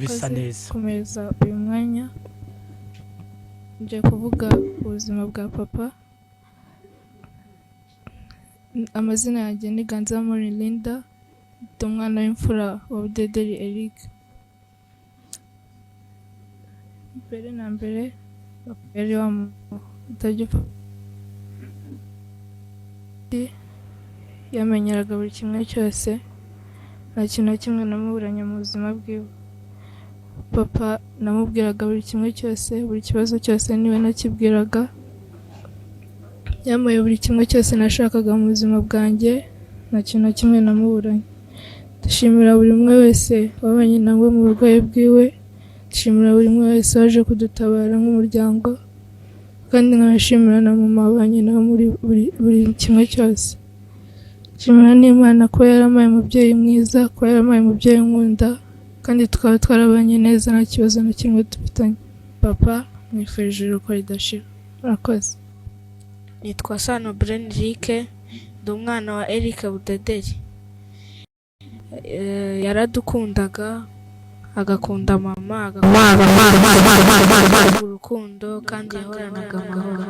Bisa Murakoze neza. Kumeza uyu mwanya nje kuvuga ubuzima bwa papa. Amazina yanjye ni Ganza Linda, ndi umwana w'imfura wa Budederi Eric. Mbere na mbere, papa yari wa muntu utajya upfa, yamenyeraga buri kimwe cyose, nta kintu na kimwe namuburanye mu buzima bwiwe. Papa namubwiraga buri kimwe cyose, buri kibazo cyose niwe nakibwiraga. Yampaye buri kimwe cyose nashakaga mu buzima bwanjye, nta kintu na kimwe namuburanye. Ndashimira buri umwe wese wabanye nawe mu burwayi bwiwe, ndashimira buri umwe wese waje kudutabara nk'umuryango, kandi nkabashimira na mama wabanye nawe muri buri kimwe cyose. Nshimira n'Imana kuba yarampaye umubyeyi mwiza, kuba yarampaye umubyeyi unkunda, kandi tukaba twarabanye neza, nta kibazo na kimwe dufitanye. Papa, mwifurije iruhuko ridashira. Murakoze. Nitwa Sano Brenrique, ndi umwana wa Eric Budederi. Yaradukundaga, agakunda mama, agakunda urukundo, kandi yahoranaga amahoro.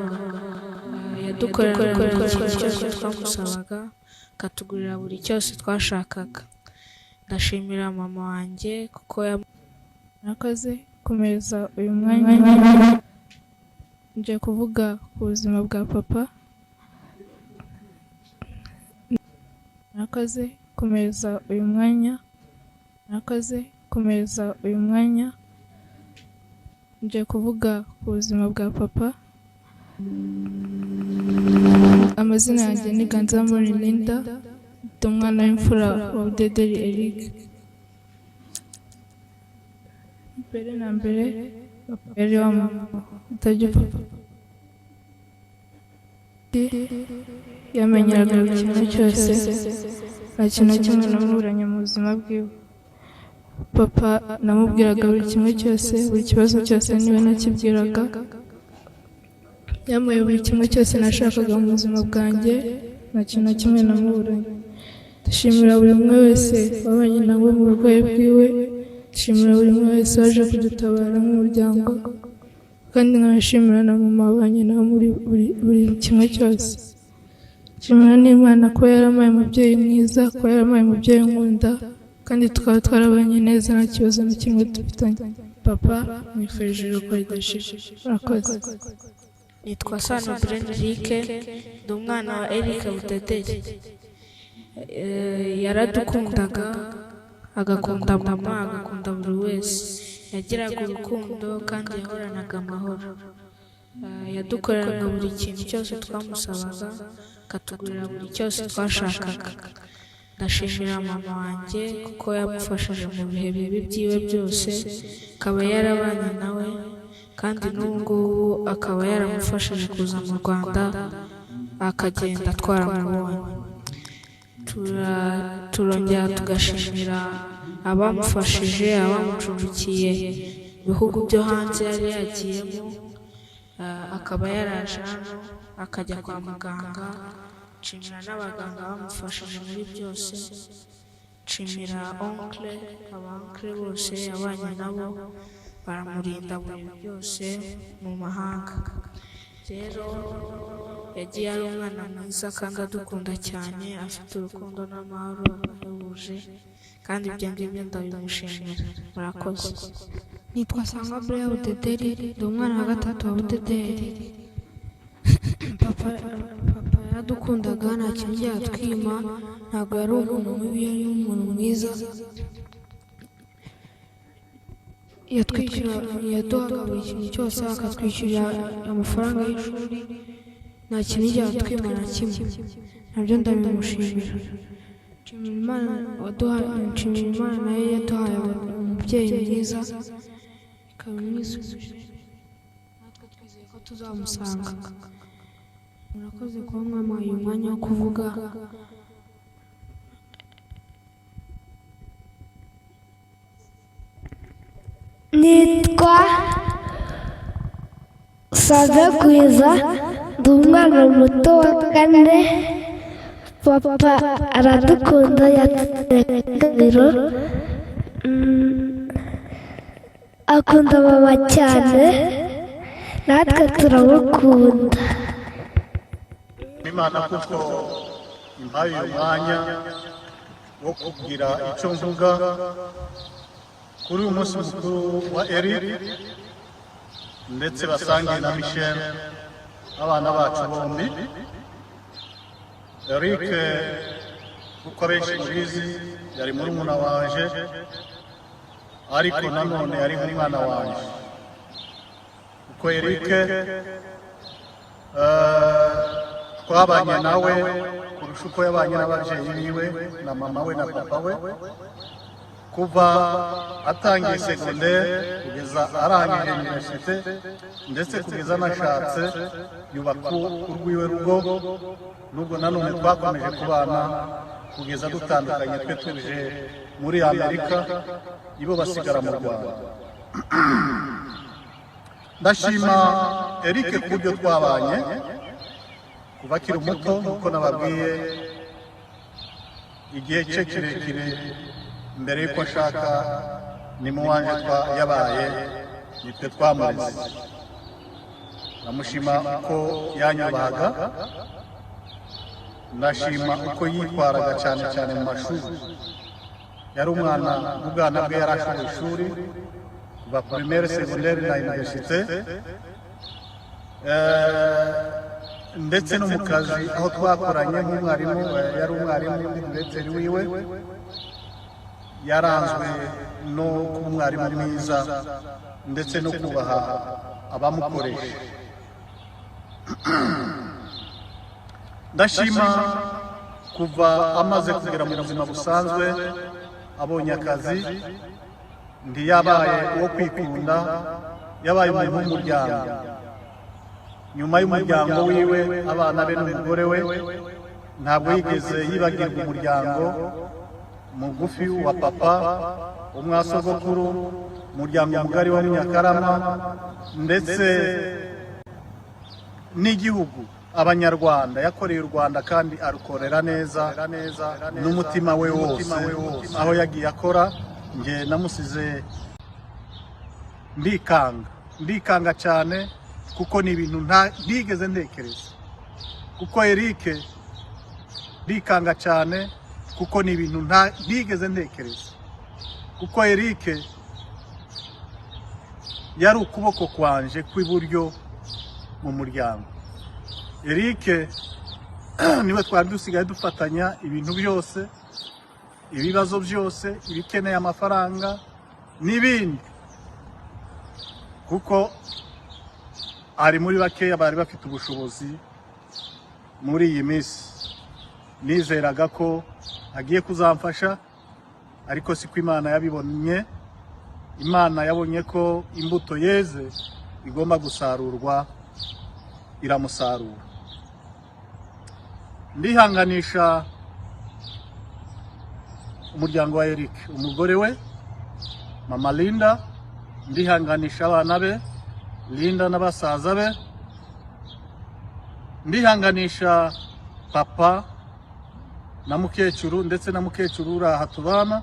Yadukoreraga buri kintu cyose twamusabaga, akatugurira buri cyose twashakaga. Ndashimira mama wanjye kuko Murakoze kumeza uyu mwanya nje kuvuga ku buzima bwa papa. Murakoze kumeza uyu mwanya. Murakoze kumeza uyu mwanya nje kuvuga ku buzima bwa papa. Amazina yanjye ni Ganza Linda, ndi umwana w'imfura wa Budederi Eric. Mbere na mbere, papa yari wa muntu utajya upfa, yamenyeraga buri kimwe cyose, nta kintu na kimwe namuburanye mu buzima bwiwe. Papa namubwiraga buri kimwe cyose, buri kibazo cyose niwe nakibwiraga. Yampaye buri kimwe cyose nashakaga mu buzima bwanjye, nta kintu na kimwe namuburanye. Ndashimira buri umwe wese wabanye nawe mu burwayi bwiwe, ndashimira buri umwe wese waje kudutabara nk'umuryango, kandi nkabashimira na mama wabanye nawe muri buri kimwe cyose. Nshimira n'Imana kuba yarampaye umubyeyi mwiza, kuba yarampaye umubyeyi unkunda, kandi tukaba twarabanye neza, nta kibazo na kimwe dufitanye. Papa, mwifurije iruhuko ridashira. Murakoze. Nitwa Sano Brenrique, ndi umwana wa Eric Budederi. Yaradukundaga, agakunda mama, agakunda buri wese. Yagiraga urukundo kandi yahoranaga amahoro. Yadukoreraga buri kintu cyose twamusabaga, akatugurira buri cyose twashakaga. Ndashimira mama wanjye kuko yamufashije mu bihe bibi byiwe byose, akaba yarabanye nawe, kandi n'ubu ngubu akaba yaramufashije kuza mu Rwanda, akagenda twaramubonye. Turongera tugashimira abamufashije, abamucumbikiye mu bihugu byo hanze yari yagiyemo, akaba yaraje hano akajya kwa muganga. Nshimira n'abaganga bamufashije muri byose, nshimira oncle, aba oncle bose yabanye nabo baramurinda buri byose mu mahanga. Rero yagiye ari umwana mwiza kandi adukunda cyane, afite urukundo n'amahoro ahebuje, kandi ibyo ngibyo ndabimushimira. Murakoze. Nitwa Sangwa Brea Budederi, ndi umwana wa gatatu wa Budederi. Papa, papa yaradukundaga, nta kintu yigera atwima, ntabwo yari umuntu mubi, yari umuntu mwiza. Yatwishyura, yaduhaga buri kintu cyose, akatwishyurira amafaranga y'ishuri, nta kintu yigera atwima na kimwe, nabyo ndabimushimira. Nshimira Imana waduhaye, nshimira Imana nayo yaduhaye umubyeyi mwiza, ikaba imwisubije, natwe twizeye ko tuzamusanga. Murakoze kuba mwampaye uyu mwanya wo kuvuga. Nitwa Save Gwiza, ndi umwana muto wa kane. Papa aradukunda, yatuteye agabiro. Akunda mama cyane, natwe turamukunda. Imana kuko impaye uyu mwanya wo kugira icyo mvuga kuri uyu munsi mukuru wa Eric ndetse basangiye na Michel, abana bacu bombi. Eric, kuko abenshi mubizi, yari murumuna wanje, ariko nanone yari nk'umwana wanje, kuko Eric twabanye nawe kurusha uko yabanye n'ababyeyi biwe na mama we na papa we, kuva atangiye segonderi kugeza arangije université, ndetse kugeza anashatse yubaka urwiwe rugo. Nubwo nanone twakomeje kubana kugeza dutandukanye, twe tuje muri Amerika, ibo basigara mu Rwanda. Ndashima Eric ku buryo twabanye kuva akiri muto, nk'uko nababwiye, igihe cye kirekire mbere y'uko ashaka ni mu wanje yabaye, nitwe twamureze. Ndamushima uko yanyubahaga, ndashima uko yitwaraga, cyane cyane mu mashuri. Yari umwana mu bwana bwe yari ashoboye ishuri kuva primaire, secondaire na université, ndetse no mu kazi aho twakoranye nk'umwarimu, yari umwarimu, ndi wiwe. Yaranzwe no kuba umwarimu mwiza ndetse no kubaha abamukoresha. Ndashima kuva amaze kugera mu buzima busanzwe, abonye akazi, ntiyabaye uwo kwikunda, yabaye umuntu w'umuryango. Nyuma y'umuryango wiwe, abana be n'umugore we, ntabwo yigeze yibagirwa umuryango mugufi wa papa, umwasogokuru, umuryango mugari wa Munyakarama, ndetse n'igihugu, Abanyarwanda. Yakoreye u Rwanda kandi arukorera neza n'umutima we wose aho yagiye akora. Nge namusize ndikanga, ndikanga cyane, kuko ni ibintu ntigeze ntekereza, kuko Eric, ndikanga cyane kuko ni ibintu ntigeze ntekereza, kuko Eric yari ukuboko kwanje kw'iburyo mu muryango. Eric niwe twari dusigaye dufatanya ibintu byose, ibibazo byose, ibikeneye amafaranga n'ibindi, kuko ari muri bakeya bari bafite ubushobozi muri iyi minsi. Nizeraga ko agiye kuzamfasha, ariko siko Imana yabibonye. Imana yabonye ko imbuto yeze igomba gusarurwa, iramusarura. Ndihanganisha umuryango wa Eric, umugore we mama Linda, ndihanganisha abana be Linda na basaza be, ndihanganisha papa na mukecuru, ndetse na mukecuru uri aha tubana,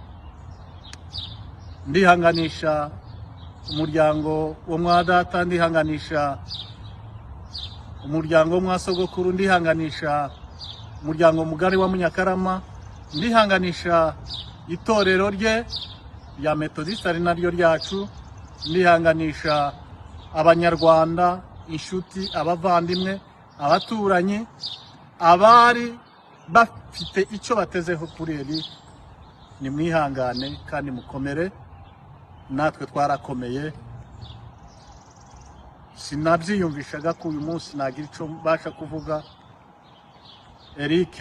ndihanganisha umuryango wo mwa data, ndihanganisha umuryango wo mwa sogokuru, ndihanganisha umuryango mugari wa Munyakarama, ndihanganisha itorero rye rya Metodiste ari naryo ryacu, ndihanganisha Abanyarwanda, inshuti, abavandimwe, abaturanyi, abari bafite icyo batezeho kuri Eric. Nimwihangane kandi mukomere, natwe twarakomeye. Sinabyiyumvishaga ko uyu munsi nagira icyo mbasha kuvuga Eric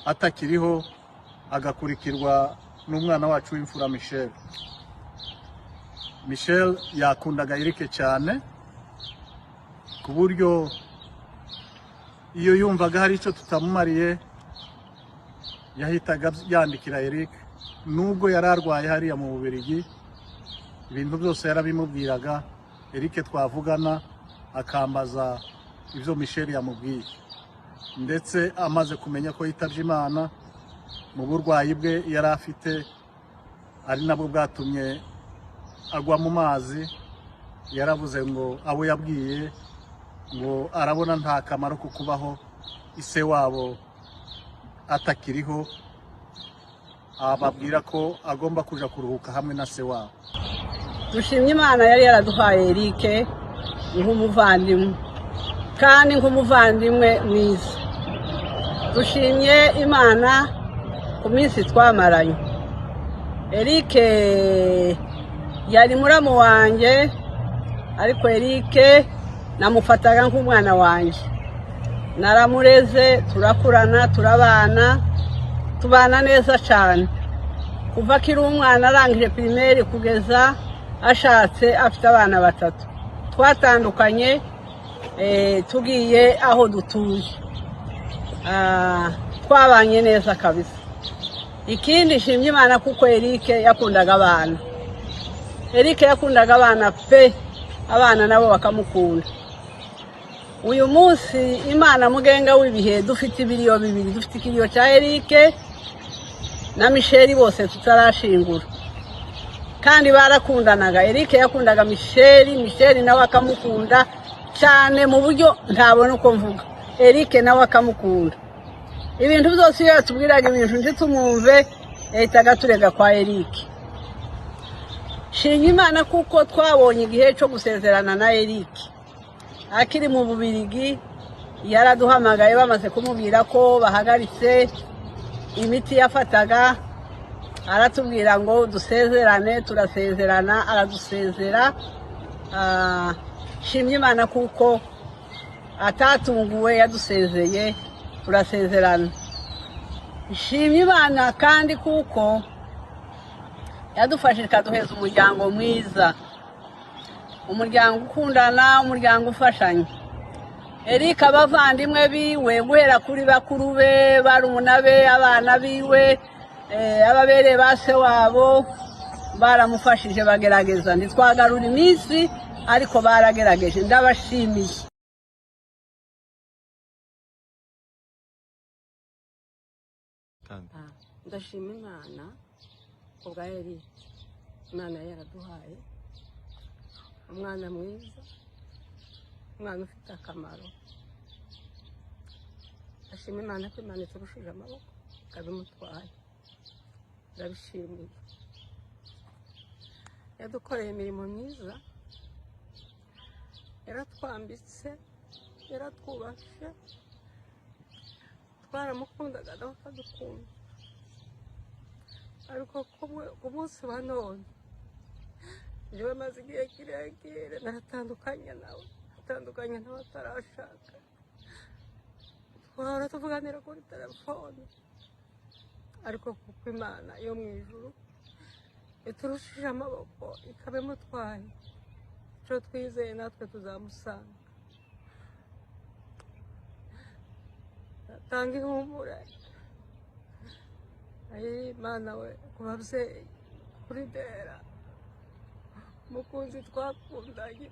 atakiriho, agakurikirwa n'umwana wacu w'imfura Michel. Michel yakundaga Eric cyane, ku buryo iyo yumvaga hari icyo tutamumariye yahitaga yandikira Eric. Nubwo yari arwaye hariya mu Bubiligi, ibintu byose yarabimubwiraga. Eric twavugana akambaza ibyo Michel yamubwiye, ndetse amaze kumenya ko yitabye Imana mu burwayi bwe yari afite, ari nabwo bwatumye agwa mu mazi, yaravuze ngo abo yabwiye ngo arabona nta kamaro ko kubaho ise wabo atakiriho, ababwira ko agomba kuja kuruhuka hamwe na se wabo. Dushimye Imana yari yaraduhaye Eric nk'umuvandimwe, kandi nk'umuvandimwe mwiza. Dushimye Imana ku minsi twamaranye. Eric yari muramu wanjye, ariko Eric namufataga nk'umwana wanjye. Naramureze, turakurana, turabana, tubana neza cyane kuva akiri umwana arangije primaire kugeza ashatse afite abana batatu. Twatandukanye tugiye aho dutuye. Twabanye neza kabisa. Ikindi nshimye Imana kuko Eric yakundaga abana. Eric yakundaga abana pe, abana nabo bakamukunda. Uyu munsi Imana mugenga w'ibihe, dufite ibiriyo bibiri: dufite ikiriyo cya Eric na Michel, bose tutarashingura, kandi barakundanaga. Eric yakundaga Michel, Michel nawe akamukunda cyane mu buryo ntabona uko mvuga. Eric nawe akamukunda. Ibintu byose iyo yatubwiraga ibintu ntitumwumve, yahitaga turega kwa Eric. Shimye Imana kuko twabonye igihe cyo gusezerana na Eric akiri mu Bubirigi. Yaraduhamagaye bamaze kumubwira ko bahagaritse imiti yafataga, aratubwira ngo dusezerane, turasezerana, aradusezera. Shimye Imana kuko atatunguwe, yadusezeye turasezerana. Nshimye Imana kandi kuko yadufashije ikaduheza umuryango mwiza, umuryango ukundana, umuryango ufashanya. Eric abavandimwe biwe, guhera kuri bakuru be, barumuna be, abana biwe, ababereye ba se wabo, baramufashije bagerageza. Ntitwagarura iminsi, ariko baragerageje, ndabashimiye. Ndashima Imana ku bwa Eric. Imana yaraduhaye umwana mwiza, umwana ufite akamaro. Ndashima Imana ko Imana iturushije amaboko ikabimutwaye, ndabishimiye. Yadukoreye imirimo myiza, yaratwambitse, yaratwubashe, twaramukundaga nawe akadukunda. Ariko ku munsi wa none, njyewe maze igihe kirekire naratandukanye nawe, atandukanye nawe atarashaka. Twahora tuvuganira kuri telefone, ariko kuko Imana yo mu ijuru iturushije amaboko ikaba imutwaye, icyo twizeye natwe tuzamusanga. Tanga ihumure, ayi Mana we, ku babyeyi, kuri Dera umukunzi twakundanye,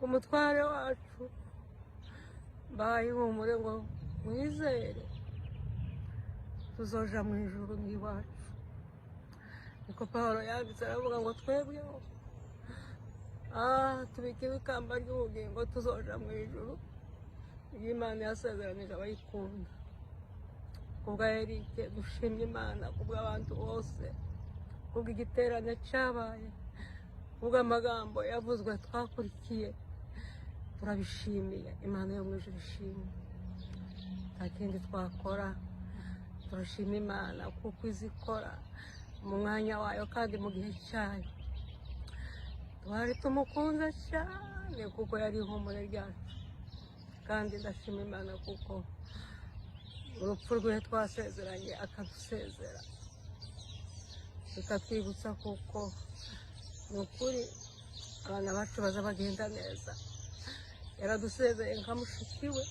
umutware wacu, mbahaye ihumure ngo mwizere tuzoja mu ijuru n'iwacu. Niko Pawulo yanditse, aravuga ngo twebweho tubikiwe ikamba ry'ubugingo, tuzoja mu ijuru iyo Imana yasezeranije abayikunda. Kubwa Eric dushimye Imana, kubw'abantu bose, kubw'igiterane cyabaye, kubw'amagambo yavuzwe twakurikiye, turabishimiye. Imana yo mu ijuru ishimwe. Nta kindi twakora, turashima Imana kuko izikora mu mwanya wayo kandi mu gihe cyayo. Twari tumukunze cyane kuko yari ihumure ryacu, kandi ndashima Imana kuko urupfu rwe twasezeranye akadusezera, bikatwibutsa kuko ni ukuri abana bacu baza bagenda neza. Yaradusezeye nka mushiki we,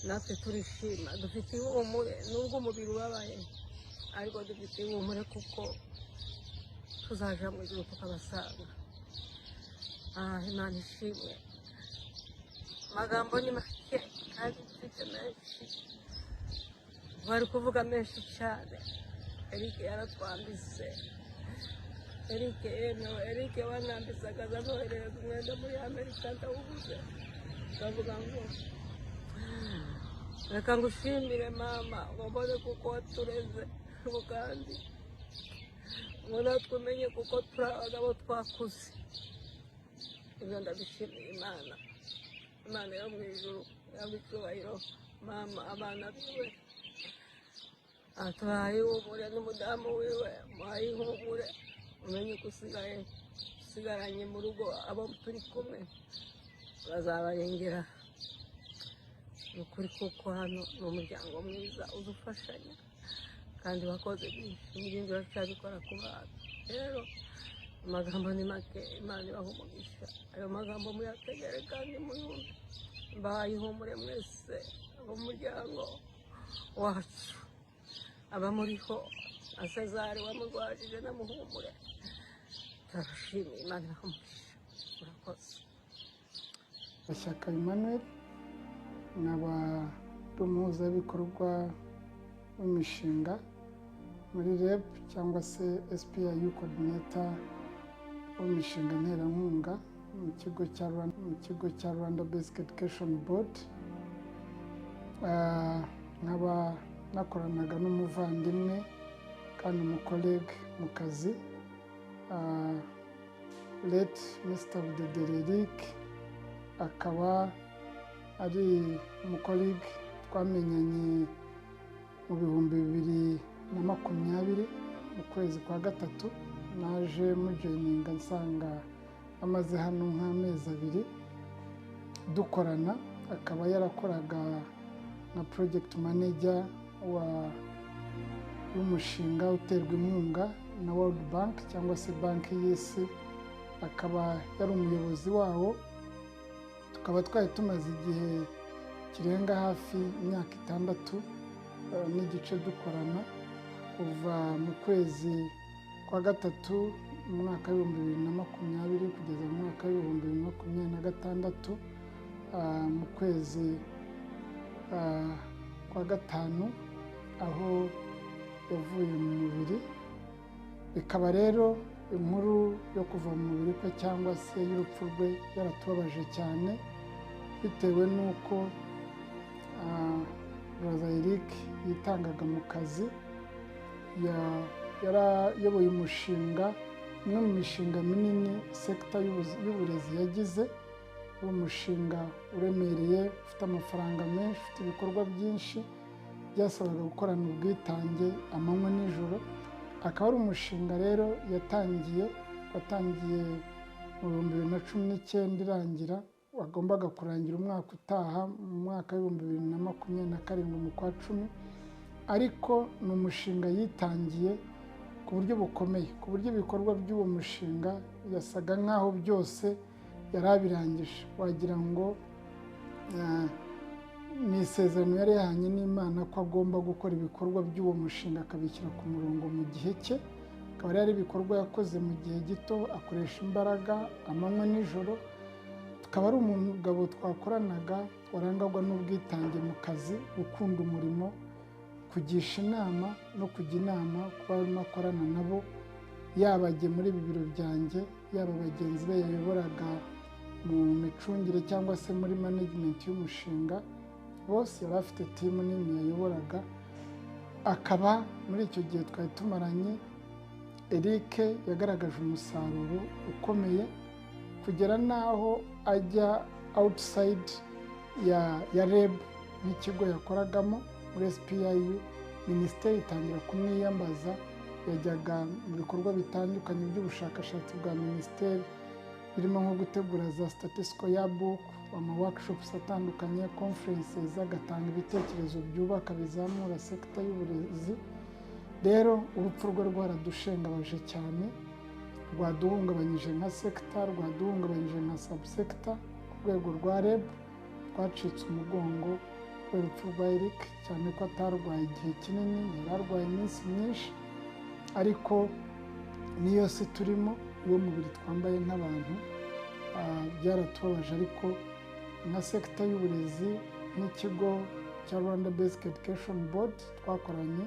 natwe turishima, dufite ihumure nubwo umubiri ubabaye, ariko dufite ihumure kuko tuzaja mu ijuru tukabasanga. Imana ishimwe. Amagambo ni make kandi mfite menshi, bari kuvuga menshi cyane. Eric yaratwambitse, Eric yemewe, Eric wanambitse akaza anoherereza umwenda muri Amerika ndawubuze. Ndavuga ngo reka ngushimire mama, ngo mbone kuko watureze, ngo kandi ngo natwe umenye kuko turi abagabo twakuze. Ibyo ndabishimiye Imana, Imana yo mu ijuru yaba icyubahiro. Mama, abana biwe atuhaye ihumure, n'umudamu wiwe muhaye ihumure, umenye ko usigaye usigaranye mu rugo abo turi kumwe bazabarengera. Ni ukuri kuko hano ni umuryango mwiza udufashanya kandi wakoze byinshi, n'ibindi baracyabikora ku bana. Rero amagambo ni make, Imana ibaha umugisha. Ayo magambo muyategere kandi muyumve. Mbahaye ihumure mwese ab'umuryango wacu, abamuriho na Cezari wamurwajije namuhumure. Turabashimiye, Imana ibaha umugisha, murakoze. Shyaka Emmanuel, nkaba ndi umuhuzabikorwa w'imishinga muri REB cyangwa se SPIU coordinator w'imishinga nterankunga mu kigo cya Rwanda Basic Education Board. Nkaba nakoranaga n'umuvandimwe kandi umukolege mu kazi, late Mr. Budederi Eric, akaba ari umukolege twamenyanye mu 2020 mu kwezi kwa 3. Naje mujoyininga nsanga amaze hano nk'amezi 2 dukorana, akaba yarakoraga nka project manager w'umushinga uterwa inkunga na World Bank cyangwa se banki y'isi, akaba yari umuyobozi wawo. Tukaba twari tumaze igihe kirenga hafi imyaka 6 n'igice dukorana, kuva mu kwezi kwa 3 mu mwaka wa 2020 kugeza mu mwaka wa 2026 mu kwezi kwa 5 aho yavuye mu mubiri. Bikaba rero inkuru yo kuva mu mubiri kwe cyangwa se y'urupfu rwe yaratubabaje cyane, bitewe n'uko Brother Eric yitangaga mu kazi. Yarayoboye umushinga, umwe mu mishinga minini sekita y'uburezi yagize. Uwo mushinga uremereye, ufite amafaranga menshi, ufite ibikorwa byinshi, byasabaga gukorana ubwitange amanywa n'ijoro. Akaba ari umushinga rero yatangiye mu 2019 irangira, wagombaga kurangira umwaka utaha mu mwaka wa 2027 mu kwa 10. Ariko ni umushinga yitangiye ku buryo bukomeye, ku buryo ibikorwa by'uwo mushinga yasaga nk'aho byose yarabirangije, wagira ngo ni isezerano yari yahanye n'Imana ko agomba gukora ibikorwa by'uwo mushinga akabishyira ku murongo mu gihe cye. Akaba ari ibikorwa yakoze mu gihe gito, akoresha imbaraga amanywa n'ijoro. Tukaba ari umugabo twakoranaga warangwaga n'ubwitange mu kazi, gukunda umurimo, kugisha inama no kujya inama ku barimo akorana nabo, yaba ajye muri ibi biro byanjye, yaba bagenzi be yayoboraga mu micungire cyangwa se muri management y'umushinga, bose yari afite timu nini yayoboraga. Akaba muri icyo gihe twari tumaranye, Eric yagaragaje umusaruro ukomeye kugera n'aho ajya outside ya REB n'ikigo yakoragamo muri SPIU. Minisiteri itangira kumwiyambaza, yajyaga mu bikorwa bitandukanye by'ubushakashatsi bwa minisiteri, birimo nko gutegura za statistical yearbook, ama workshops atandukanye, conferences, agatanga ibitekerezo byubaka bizamura sekta y'uburezi. Rero urupfu rwe rwaradushengabaje cyane, rwaduhungabanyije nka sekta, rwaduhungabanyije nka subsecta ku rwego rwa REB. Twacitse umugongo kubera urupfu rwa Eric, cyane ko atarwaye igihe kinini, yararwaye iminsi myinshi, ariko niyo si turimo, uwo mubiri twambaye nk'abantu, byaratubabaje. Ariko nka sekta y'uburezi n'ikigo cya Rwanda Basic Education Board twakoranye,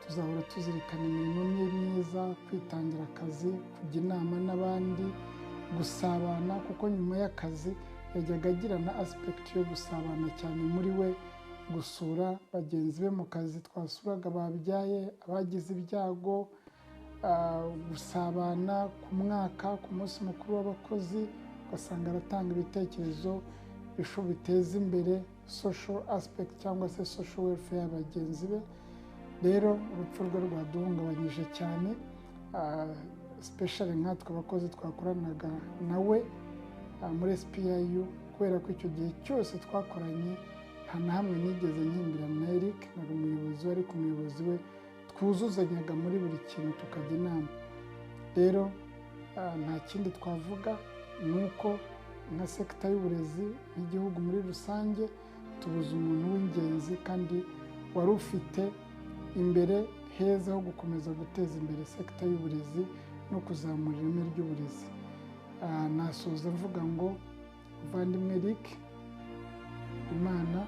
Tuzahora tuzirikana imirimo ye myiza, kwitangira akazi, kujya inama n'abandi, gusabana, kuko nyuma y'akazi yajyaga agira na aspect yo gusabana cyane muri we, gusura bagenzi be mu kazi twasuraga babyaye, abagize ibyago, gusabana ku mwaka, ku munsi mukuru w'abakozi, ugasanga aratanga ibitekerezo biteza imbere social aspect cyangwa se social welfare ya bagenzi be. Rero urupfu rwe rwaduhungabanyije cyane, especially nkatwe abakozi twakoranaga nawe muri SPIU, kubera ko icyo gihe cyose twakoranye nta na hamwe nigeze nkimbirana na Eric. Nari umuyobozi we, ariko umuyobozi we twuzuzanyaga muri buri kintu, tukajya inama. Rero nta kindi twavuga, ni uko nka sector y'uburezi, nk'igihugu muri rusange, tubuze umuntu w'ingenzi kandi wari ufite imbere heza ho gukomeza guteza imbere sector y'uburezi no kuzamura ireme ry'uburezi. Nasoza mvuga ngo: muvandimwe Eric, Imana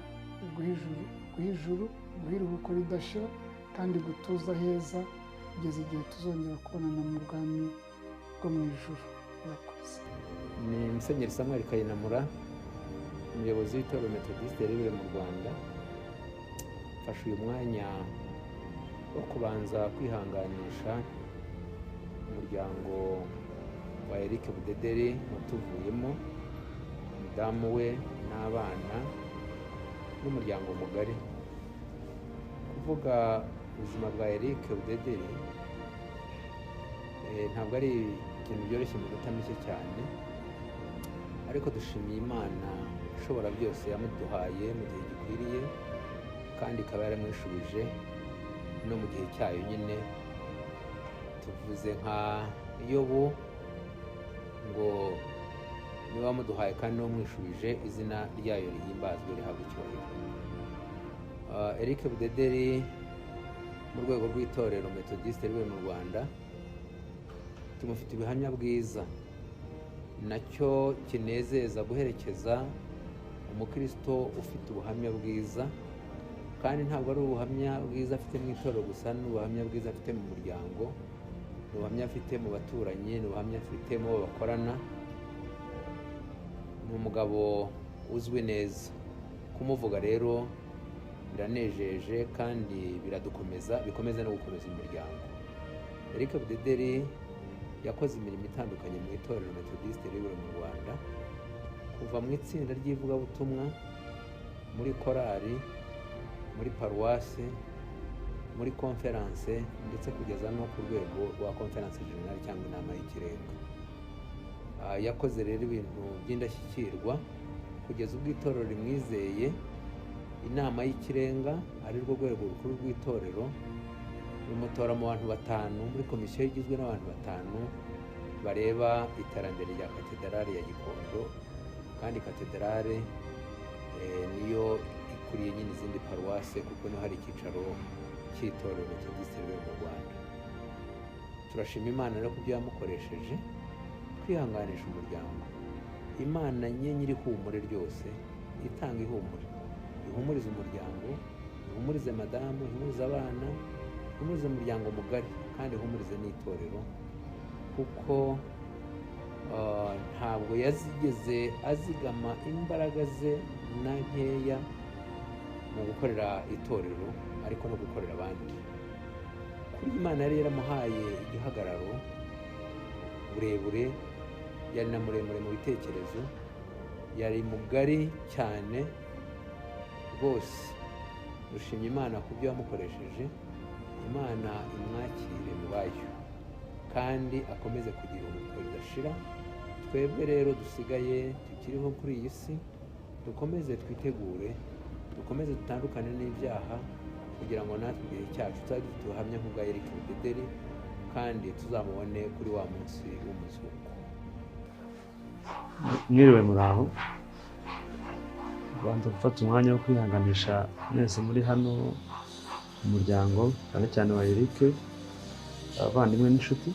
iguhe ijuru, iguhe ijuru, iguhe iruhuko ridashira kandi gutuza heza kugeza igihe tuzongera kubonana mu bwami bwo mu ijuru. Murakoze. Ni Musenyeri Samuel Kayinamura, umuyobozi w'itorero Methodiste Libre mu Rwanda. Mfashe uyu mwanya wo kubanza kwihanganisha umuryango wa Eric Budederi watuvuyemo, umudamu we n'abana n'umuryango mugari. Kuvuga ubuzima bwa Eric Budederi ntabwo ari ikintu byoroshye mu minota mike cyane, ariko dushimiye Imana ishobora byose yamuduhaye mu gihe gikwiriye, kandi ikaba yaramwishubije no mu gihe cyayo nyine. Tuvuze nka Yobu ngo niba wamuduhaye kandi n'uwamwishubije, izina ryayo rihimbazwe, rihabwa icyubahiro. Eric Budederi, mu rwego rw'itorero Methodiste Libre mu Rwanda, tumufite ubuhamya bwiza, nacyo kinezeza guherekeza umukristo ufite ubuhamya bwiza. Kandi ntabwo ari ubuhamya bwiza afite mu itorero gusa, ni ubuhamya bwiza afite mu muryango, ni ubuhamya afite mu baturanyi, ni ubuhamya afite mu bo bakorana. Ni umugabo uzwi neza. Kumuvuga rero biranejeje kandi biradukomeza, bikomeza no gukomeza umuryango. Eric Budederi yakoze imirimo itandukanye mu itorero Methodiste Libre mu Rwanda, kuva mu itsinda ry'ivugabutumwa, muri korali, muri paruwase, muri konferanse, ndetse kugeza no ku rwego rwa conférence générale cyangwa inama y'ikirenga. Yakoze rero ibintu by'indashyikirwa kugeza ubwo itorero rimwizeye, inama y'ikirenga, ari rwo rwego rukuru rw'itorero, rumutora mu bantu batanu muri komisiyo igizwe n'abantu batanu bareba iterambere rya katedrale ya Gikondo. Kandi katedrale niyo ikuriye nyine izindi paruwase, kuko niho hari icyicaro cy'itorero Methodiste Libre mu Rwanda. Turashima Imana rero ku byo yamukoresheje. Kwihanganisha umuryango, Imana nye nyiri ihumure ryose, itanga ihumure, ihumurize umuryango, ihumurize madamu, ihumurize abana, ihumurize umuryango mugari, kandi ihumurize n'itorero, kuko ntabwo yazigeze azigama imbaraga ze na nkeya mu gukorera itorero, ariko no gukorera abandi. Kuri Imana yari yaramuhaye igihagararo burebure, yari na muremure mu bitekerezo, yari mugari cyane rwose. Dushimye Imana ku byo yamukoresheje. Imana imwakire mu bayo kandi akomeze kugira iruhuko ridashira. Twebwe rero dusigaye tukiriho kuri iyi si, dukomeze twitegure, dukomeze dutandukane n'ibyaha, kugira ngo natwe igihe cyacu tuzabe dufite ubuhamya nk'ubwa Eric Budederi, kandi tuzamubone kuri wa munsi w'umuzuko. Mwiriwe, muraho. Banza gufata umwanya wo kwihanganisha mwese muri hano, umuryango cyane cyane wa Eric, abavandimwe n'inshuti,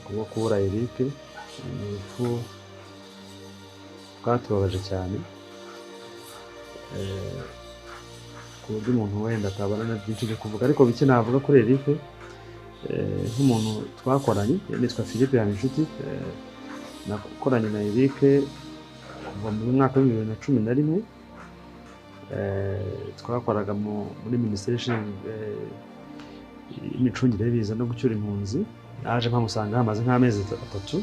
kubwo kubura Eric. Ni urupfu rwatubabaje cyane. ku buryo umuntu wenda atabona na byinshi byo kuvuga, ariko bike navuga kuri Eric nk'umuntu twakoranye. Nitwa Philippe Habinshuti, nakoranye na Eric kuva mu mwaka wa 2011. Twakoraga muri minisiteri ishinzwe imicungire y'ibiza no gucyura impunzi. Naje mpamusanga hamaze nk'amezi 3.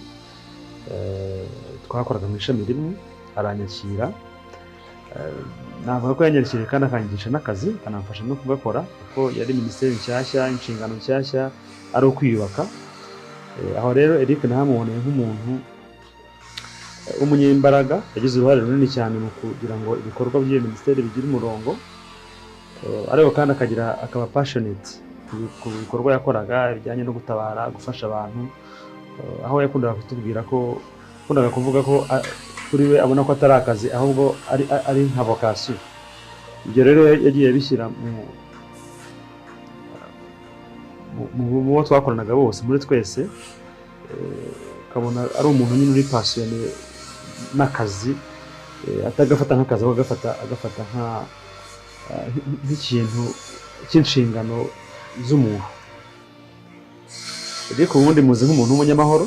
Twakoraga mu ishami rimwe, aranyakira. Navuga ko yanyakiriye kandi akanyigisha n'akazi, akanamfasha no kugakora, kuko yari minisiteri nshyashya, inshingano nshyashya, ari ukwiyubaka. Aho rero Eric nahamuboneye nk'umuntu w'umunyembaraga, yagize uruhare runini cyane mu kugira ngo ibikorwa by'iyo minisiteri bigire umurongo, ariko kandi akaba passionate ku bikorwa yakoraga bijyanye no gutabara, gufasha abantu, aho yakundaga kutubwira ko, yakundaga kuvuga ko kuri we abona ko atari akazi ahubwo ari nka vocation. Ibyo rero yagiye abishyira mu bo twakoranaga bose, muri twese, ukabona ari umuntu nyine uri passionné n'akazi, atagafata nk'akazi, ahubwo agafata nk'ikintu cy'inshingano z'umuntu. Ariko ubundi muzi nk'umuntu w'umunyamahoro,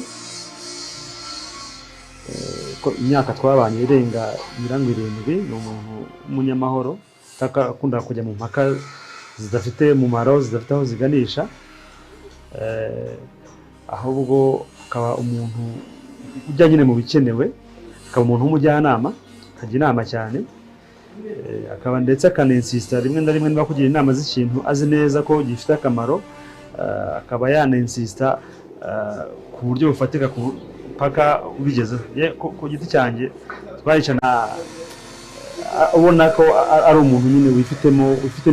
ko imyaka twabanye irenga 70, ni umuntu w'umunyamahoro, akunda kujya mu mpaka zidafite umumaro, zidafite aho ziganisha, ahubwo akaba umuntu ujya nyine mu bikenewe, akaba umuntu w'umujyanama, akajya inama cyane, akaba ndetse akaninsista rimwe na rimwe niba kugira inama z'ikintu azi neza ko gifite akamaro, akaba yaninsista ku buryo bufatika paka ubigezeho. Ku giti cyanjye twaricana, ubona ko ari umuntu nyine wifitemo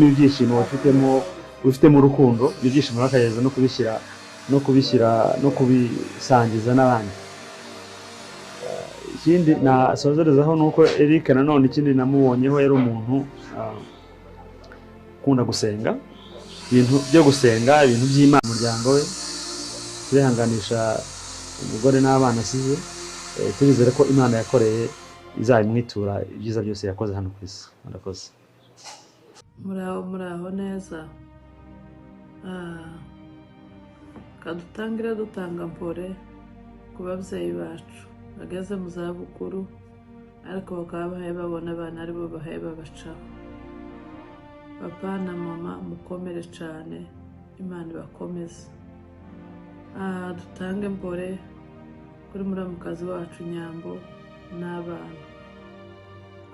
ibyishimo, wifitemo urukundo, ibyo byishimo akageza no kubishyira no kubisangiza n'abandi. Ikindi nasozerezaho ni uko Eric nanone ikindi namubonyeho, yari umuntu ukunda gusenga, ibintu byo gusenga, ibintu by'Imana, umuryango we. Turihanganisha umugore n'abana asize, turizere ko Imana yakoreye izabimwitura ibyiza byose yakoze hano ku isi. Murakoze. Muraho neza. Kadutangire dutanga mpore ku babyeyi bacu bageze mu zabukuru, ariko bakaba bahaye babona abana aribo bahaye babacaho. Papa na mama mukomere cyane, Imana ibakomeze. Dutange mpore kuri muramukazi wacu Nyambo n'abana.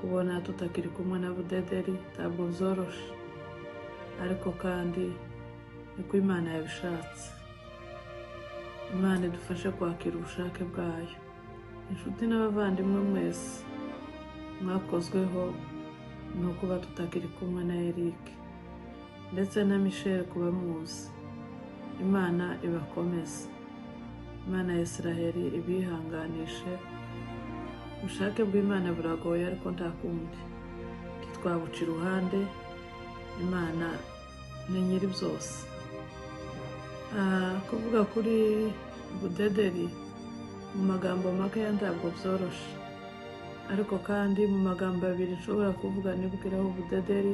Kubona tutakiri kumwe na Budederi ntabwo byoroshe, ariko kandi niko Imana yabishatse. Imana idufashe kwakira ubushake bwayo. Inshuti n'abavandimwe mwese mwakozweho no kuba tutakiri kumwe na Eric ndetse na Michel kuba muzi. Imana ibakomeze, Imana ya Israheli ibihanganishe. Ubushake bw'Imana buragoye, ariko nta kundi twabuca iruhande. Imana ni nyiri byose. Kuvuga kuri Budederi mu magambo makeya ntabwo byoroshe, ariko kandi mu magambo abiri nshobora kuvuga nibwiraho Budederi.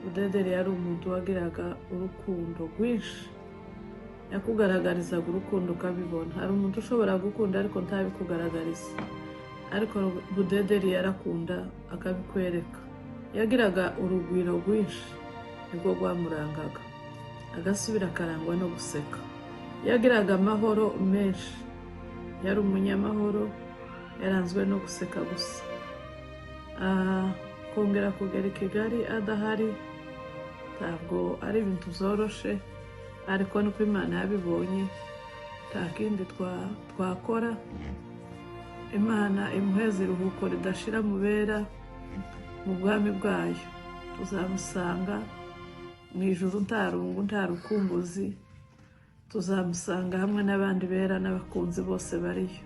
Budederi yari umuntu wagiraga urukundo rwinshi, yakugaragarizaga urukundo ukabibona. Hari umuntu ushobora gukunda ariko ntabikugaragariza, ariko Budederi yarakunda akabikwereka. Yagiraga urugwiro rwinshi, nibwo rwamurangaga, agasubira akarangwa no guseka. Yagiraga amahoro menshi, yari umunyamahoro, yaranzwe no guseka gusa. Kongera kugera i Kigali adahari ntabwo ari ibintu byoroshe, ariko niko Imana yabibonye, nta kindi twakora. Imana imuheze iruhuko ridashira mubera mu bwami bwayo. Tuzamusanga mu ijuru nta rungu, nta rukumbuzi, tuzamusanga hamwe n'abandi bera n'abakunzi bose bariyo.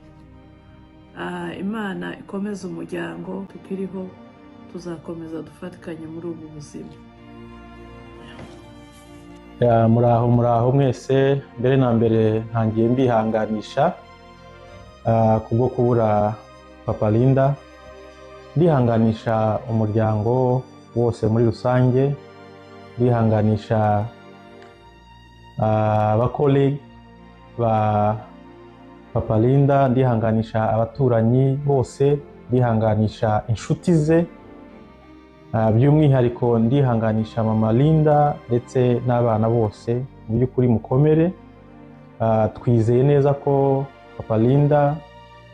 Imana ikomeze umuryango tukiriho, tuzakomeza dufatikanye muri ubu buzima. Muraho mwese. Mbere na mbere ntangiye mbihanganisha kubwo kubura Papa Linda, ndihanganisha umuryango wose muri rusange. Ndihanganisha abakolege ba Papa Linda, ndihanganisha abaturanyi bose, ndihanganisha inshuti ze, by'umwihariko ndihanganisha Mama Linda ndetse n'abana bose. Mu by'ukuri mukomere. Twizeye neza ko Papa Linda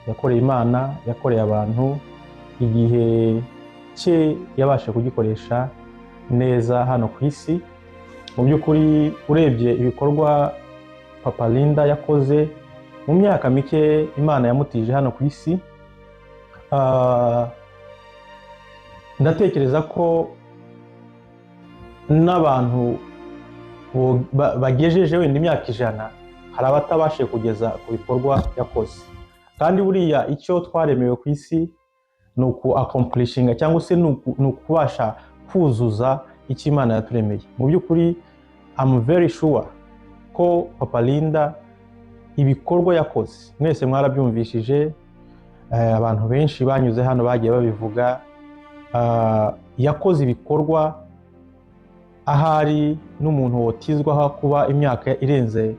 yakoreye Imana, yakoreye abantu, igihe cye yabasha kugikoresha neza hano ku isi. Mu by'ukuri urebye ibikorwa Papa Linda yakoze mu myaka mike Imana yamutije hano ku isi, ndatekereza ko n'abantu bagejeje wenda imyaka 100 hari abatabashe kugeza ku bikorwa yakoze. Kandi buriya icyo twaremewe ku isi ni uku accomplishinga cyangwa se ni ukubasha kuzuza icyo Imana yaturemeye. Mu by'ukuri I'm very sure ko Papa Linda ibikorwa yakoze mwese mwarabyumvishije, abantu benshi banyuze hano bagiye babivuga. Yakoze ibikorwa ahari n'umuntu wotizwaho kuba imyaka irenze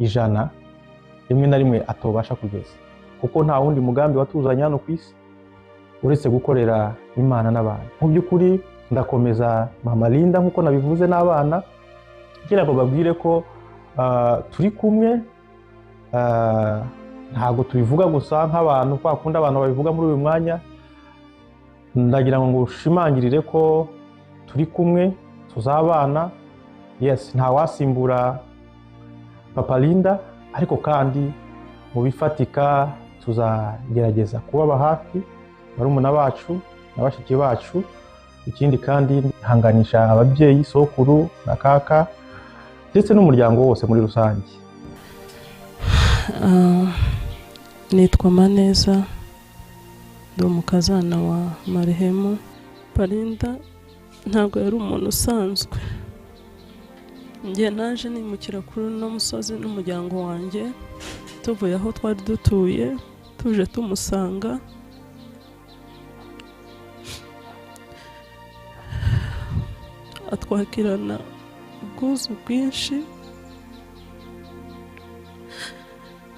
100 rimwe na rimwe atobasha kugeza, kuko nta wundi mugambi watuzanye hano ku isi uretse gukorera Imana n'abantu. Mu by'ukuri ndakomeza Mama Linda nkuko nabivuze n'abana, kugira ngo babwire ko turi kumwe. Ntabwo tubivuga gusa nk'abantu kwa kundi abantu babivuga muri uyu mwanya. Ndagira ngo ngushimangirire ko turi kumwe, tuzabana. Yes, nta wasimbura Papa Linda, ariko kandi mu bifatika tuzagerageza kubaba hafi barumuna bacu na bashiki bacu. Ikindi kandi hanganisha ababyeyi, sokuru na kaka ndetse n'umuryango wose muri rusange. Nitwa Maneza, ndi umukazana wa Marehemu. Palinda ntabwo yari umuntu usanzwe. Njye naje nimukira kuri uno musozi n'umuryango wanjye, tuvuye aho twari dutuye tuje tumusanga. Atwakirana ubwuzu bwinshi.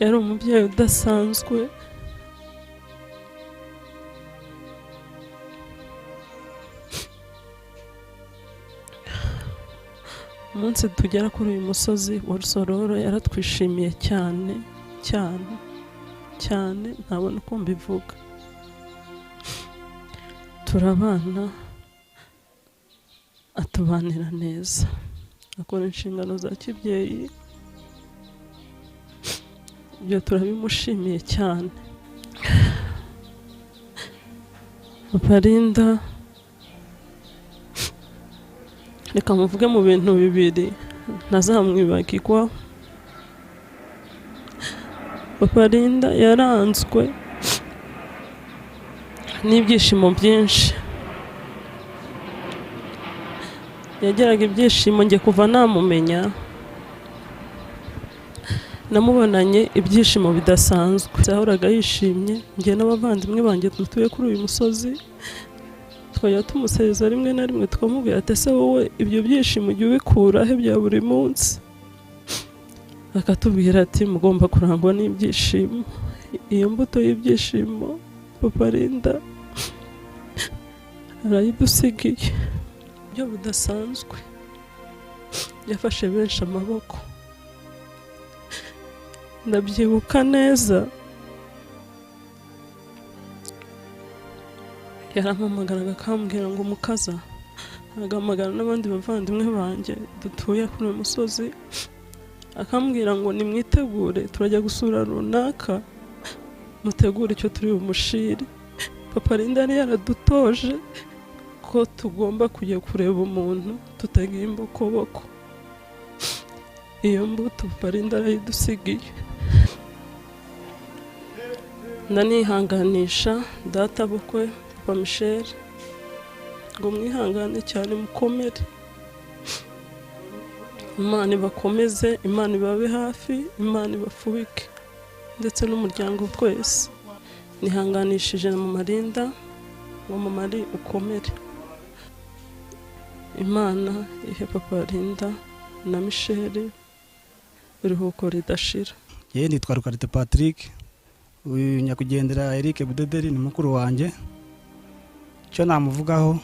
Yari umubyeyi udasanzwe. Umunsi tugera kuri uyu musozi wa Rusororo yaratwishimiye cyane cyane cyane, ntabona uko mbivuga. Turabana, atubanira neza, akora inshingano za kibyeyi, ibyo turabimushimiye cyane. Papa Linda reka muvuge mu bintu bibiri ntazamwibagirwa. Papa Linda yaranzwe n'ibyishimo byinshi, yageraga ibyishimo. Njye kuva namumenya namubonanye ibyishimo bidasanzwe, yahoraga yishimye. Njye n'abavandimwe banjye dutuye kuri uyu musozi twajya tumuseza rimwe na rimwe tukamubwira ati ese wowe ibyo byishimo ujya ubikura he bya buri munsi? Akatubwira ati mugomba kurangwa n'ibyishimo. Iyo mbuto y'ibyishimo Papa Linda arayidusigiye. Ibyo budasanzwe yafashe benshi amaboko. Ndabyibuka neza, yarampamagaraga akambwira ngo mukaza, agahamagara n'abandi bavandimwe banjye dutuye kuri uyu musozi, akambwira ngo nimwitegure turajya gusura runaka, mutegure icyo turi bumushire. Papa Linda yari yaradutoje ko tugomba kujya kureba umuntu tutagira imbokoboko. Iyo mbuto Papa Linda arayidusigiye. Ndanihanganisha data bukwe Papa Michel ngo mwihangane cyane, mukomere, Imana ibakomeze, Imana ibabe hafi, Imana ibafubike ndetse n'umuryango twese. Nihanganishije na Mama Linda ngo Mama Li ukomere. Imana ihe papa Linda na Michelle iruhuko ridashira. Yewe, nitwa Rukarite Patrick. Uyu nyakwigendera Eric Budederi ni mukuru wanjye. Icyo namuvugaho,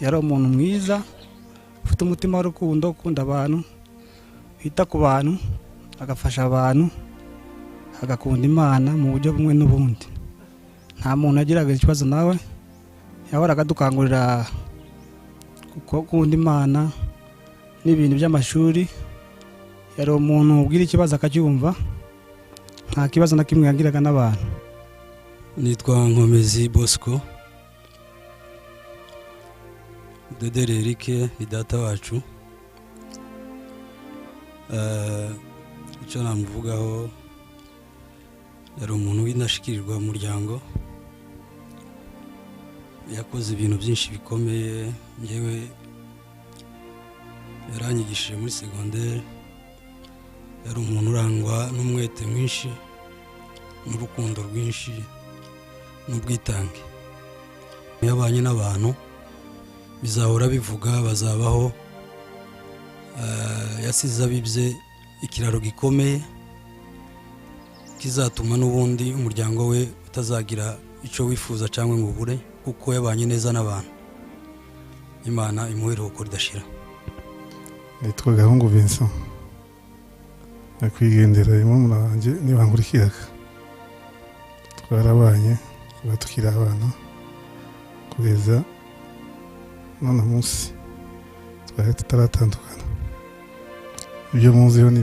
yari umuntu mwiza, ufite umutima w'urukundo, ukunda abantu, wita ku bantu, agafasha abantu, agakunda Imana mu buryo bumwe n'ubundi. Nta muntu yagiraga ikibazo nawe. Yahoraga adukangurira gukunda Imana n'ibintu by'amashuri. Yari umuntu ubwira ikibazo akacyumva, nta kibazo na kimwe yagiraga n'abantu. Nitwa Nkomezi Bosco. Dederi Eric ni data wacu. Icyo namuvugaho, yari umuntu w'indashyikirwa mu muryango. Yakoze ibintu byinshi bikomeye. Ngewe yaranyigishije muri segonderi. Yari umuntu urangwa n'umwete mwinshi n'urukundo rwinshi n'ubwitange. Yabanye n'abantu, bizahora bivuga, bazabaho. Yasize abibye ikiraro gikomeye kizatuma n'ubundi umuryango we utazagira icyo wifuza cyangwa ngo ubure, kuko yabanye neza n'abantu. Imana imuhe iruhuko ridashira. Nitwa Gahungu Vincent. Nyakwigendera murumuna wanjye nibankurikiraga, twarabanye kuva tukiri abana kugeza none munsi, twari tutaratandukana. Ibyo muziho ni